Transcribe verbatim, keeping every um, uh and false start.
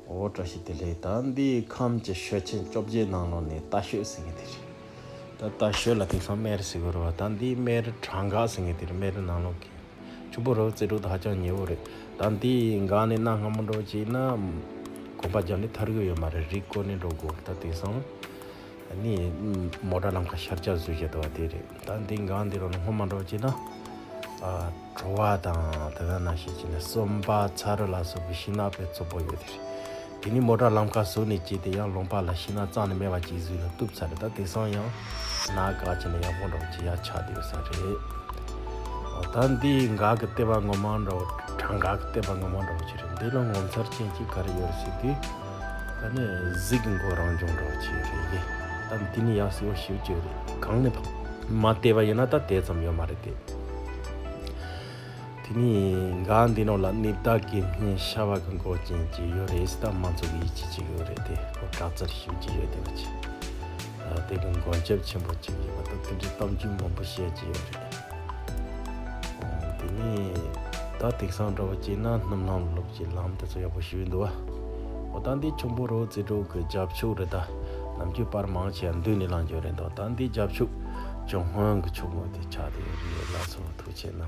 འོ། བཀྲ་ཤིས་བདེ་ལེགས། ད་འདི་ཁམས་ཀྱི་ཤོད་ཆེན་བཅོ་བརྒྱད་ནང་ལོགས་ནས་རྟ་ཤོད་ཟེར་མཁན་དེ་རེད། ད་རྟ་ཤོད་ལ་དེང་སང་སྨན་རི་ཟེར་གི་རེད་བ། ད་འདི་སྨན་རི་གྲང་འགག་ཟེར་མཁན་དེ་རེད། སྨན་རི་ནང་ལོགས་ཀྱི་ཆུ་བོ་རི་བོ་རྩེ་དྲུག་དང་ཧ་ཅང་ཉེ་བོ་རེད། ད་འདི་འགག་ནས་གནའ་སྔ་མོ་འདྲ་བོ་ཅིག་ན་གོམ་པ་རྒྱབ་ནས་ཐར་གི་ཡོད་མ་རེད། རི་བསྐོར་ནས་འགྲོ་དགོས། ད་དེང་སང་ནི་མོ་ཊ་ལམ་ཁ་ཤར་རྒྱག་བཟོས་བཞག་འདུག་བ། དེ་རེད། ད་འདི་འགག་འདི་རུ་ནི་སྔོན་མ་འདྲ་བོ་ཅིག་ན་ཨ་བྲོ་བ་དང་དེ་ག་ནང་བཞིན་བྱས་ནས་སོམ་པ་ཚ་རུ་ལ་སོགས་པའི་ཤིང་ནགས་དཔེ་བཙོག་པོ་ཡོད་དེ་རེད། དེ་ནི་མོ་ཊ་ལམ་ཁ་བཟོས་ནས་བྱས་ཏེ་ཡང་ལུང་པ་ལ་ཤིང་ནགས་རྩ་ནས་མེད་པ་ཅིག་བཟོས་ལ་བཏུབ་ཚར་རེད། ད་དེང་སང་ཡང་ནགས་བཀག་བྱས་ནས་ཡག་པོ་འདྲ་བོ་ཅིག་ཡར་ཆགས་བསྡད་ཡོད་ས་རེད། འོ། ད་འདི་འགག་གི་ལྟེ་བ་ངོ་མ་འདྲ་བོ། གྲང་འགག་གི་ལྟེ་བ་ངོ་མ་འདྲ་བོ་ཅིག་རེད། འདི་ལ་ངོ་མཚར་ཅན་ཅིག་ག་རེ་ཡོད་རེད་ཟེར་དུས། ད་ནི་གཟིག་གི་མགོ་རང་བྱུང་འདྲ་བོ་ཅིག་རེད་གི། ད་འདི་ནི་ཡག་སྲིད་པོ་ཞེ་པོ་ཅིག་རེད། གང་ནས་མར་བལྟས་པ་ཡིན་ན་ད་དེ་ཙམ་ཡོད་མ་རེད་དེ། དེ་ནས་འགག་འདི་ནང་ལ་གནས་བདག་གི་སྨན་ཤ་བ་གི་མགོ་ཅན་ཅིག་ཡོད་རེད་ཟེར། ད་མང་ཚོགས་ཀྱི་ཡིད་ཆེས་ཅིག་ཡོད་རེད་དེ། ཁོ་དྲག་རྩལ་ཞེ་པོ་ཅིག་ཡོད་དེ་བ་ཅིག། ཨ། དེ་གི་མགོན་སྐྱབས་ཆེན་པོ་ཅིག་ཡོད་པ་དང་། དེ་འདྲའི་གཏམ་རྒྱུད་མང་པོ་བཤད་ཀྱི་ཡོད་རེད། ཨ། དེ་ནས་ད་དེང་སང་འདྲ་བོ་བྱས་ན་སྣུམ་ལམ་ལུགས་ཀྱི་ལམ་དེ་ཚོ་ཡག་པོ་ཞིག་འདུག་བ། འོ། ད་འདི་ཆུ་བོ་རི་བོ་རྩེ་དྲུག་གི་རྒྱབ་ཕྱོགས་རེད། ད་ནམ་རྒྱུན་པར་མང་ཆེ་བ་མདུན་ནས་ལངས་རྒྱུ་རེད་འདུག། ད་འདི་རྒྱབ་ཕྱོགས་ཅུང་སྔོན་གྱི་ཕྱོགས་ངོས་དེ་ཆགས་བསྡད་ཡོད་རེད། ལགས་སོ། ཐུགས་རྗེ་གནང་།